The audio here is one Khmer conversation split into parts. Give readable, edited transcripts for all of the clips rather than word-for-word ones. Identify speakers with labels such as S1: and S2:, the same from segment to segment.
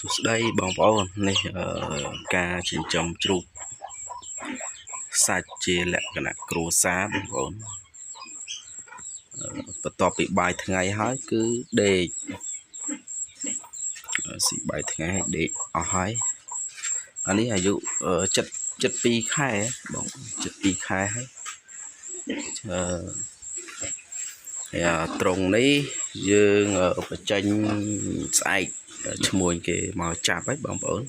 S1: សួស្តីបងប្អូននេះការចិញ្ចឹមជ្រូកសាច់ជាលក្ខណៈគ្រួសារបងប្អូនបន្ទាប់ពីបាយថ្ងៃហើយគឺដេកស៊ីបាយថ្ងៃហើយដេកអស់ហើយអានេះអាយុចិត្ត72ខែបង72ខែហើយអឺហើយត្រង់នេះយើងបញ្ចេញស្អែកឈ្មួញគេមកចាប់ហើយបងប្អូន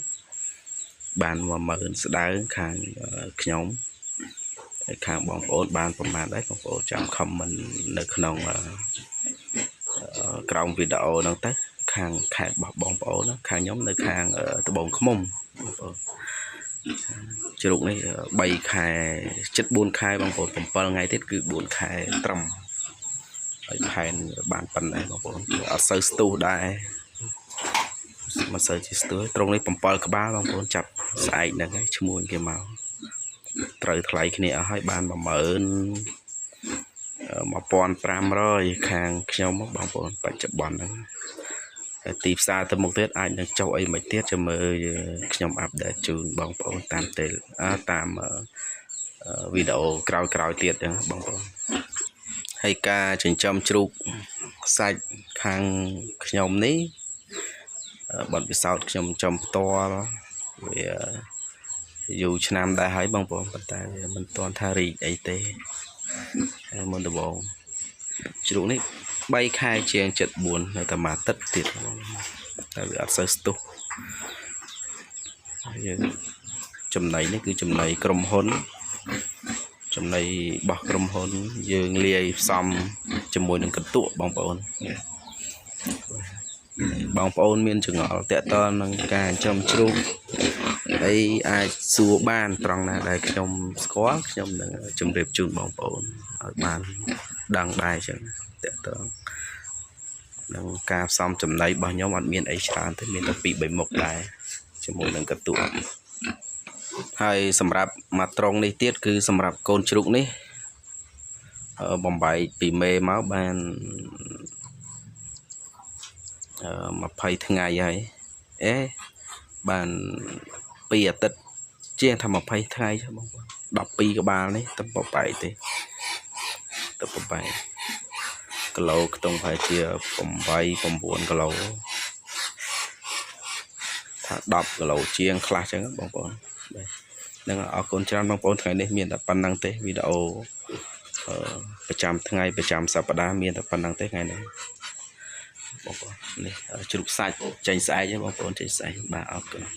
S1: បាន10000ស្ដើងខាងខ្ញុំហើយខាងបងប្អូនបានប្រហែលដែរបងប្អូនចាំ comment នៅក្នុងក្រោមវីដេអូហ្នឹងទៅខាងខេត្តរបស់បងប្អូនខាងខ្ញុំនៅខាងត្បូងឃ្មុំបងប្អូនជ្រូកនេះ3ខែជិត4ខែបងប្អូន7ថ្ងៃទៀតគឺ4ខែត្រឹមហើយផែនបានប៉ុណ្ណេះបងប្អូនអត់សូវស្ទុះដែរមិនសូវជាស្ទុះត្រង់នេះ7ក្បាលបងប្អូនចាប់ស្អែកហ្នឹងហើយឈ្មួញគេមកត្រូវថ្លៃគ្នាអស់ហើយបាន11500ខាងខ្ញុំបងប្អូនបច្ចុប្បន្នហ្នឹងហើយទីផ្សារទៅមុខទៀតអាចនឹងចុះអីមិនទៀតចាំមើលខ្ញុំ update ជូនបងប្អូនតាមទេតាមវីដេអូក្រោយៗទៀតអញ្ចឹងបងប្អូនហើយការចិញ្ចឹមជ្រូកសាច់ខាងខ្ញុំនេះបទពិសោធន៍ខ្ញុំចំផ្ទាល់វាយូរឆ្នាំដែរហើយបងប្អូនប៉ុន្តែវាមិនទាន់ថារីកអីទេហើយមុនដំបូងជ្រូកនេះ3ខែជាង74នៅតែមួយអាទិត្យទៀតបងតែវាអត់សូវស្ទុះយើងចំណីនេះគឺចំណីក្រុមហ៊ុនចំណីរបស់ក្រុមហ៊ុនយើងលាយផ្សំជាមួយនឹងកន្ទក់បងប្អូនបងប្អូនមានចងល់តកតនឹងការចិញ្ចឹមជ្រូកអីអាចសួរបានត្រង់ណាដែលខ្ញុំស្គាល់ខ្ញុំនឹងជម្រាបជូនបងប្អូនឲ្យបានដឹងដែរចឹងតកតនឹងការផ្សំចំណីរបស់ខ្ញុំអត់មានអីច្រើនទេមានតែ2 3មុខដែរជាមួយនឹងកន្ទក់ហើយសម្រាប់មួយត្រង់នេះទៀតគឺសម្រាប់កូនជ្រូកនេះបំបែកពីមេមកបាន20ថ្ងៃហើយអេបាន2អាទិត្យជាងថា20ថ្ងៃបងប្អូន12ក្បាលនេះទៅបបែកទេទៅបបែកគីឡូខ្ទង់ប្រហែលជា8 9គីឡូថា10គីឡូជាងខ្លះចឹងបងប្អូនបាទនឹងអរគុណច្រើនបងប្អូនថ្ងៃនេះមានតែប៉ុណ្្នឹងទេវីដេអូប្រចាំថ្ងៃប្រចាំសប្តាហ៍មានតែប៉ុណ្្នឹងទេថ្ងៃនេះបងប្អូននេះជ្រូកសាច់ចេញស្អែកបងប្អូនចេញស្អែកបាទអរគុណ។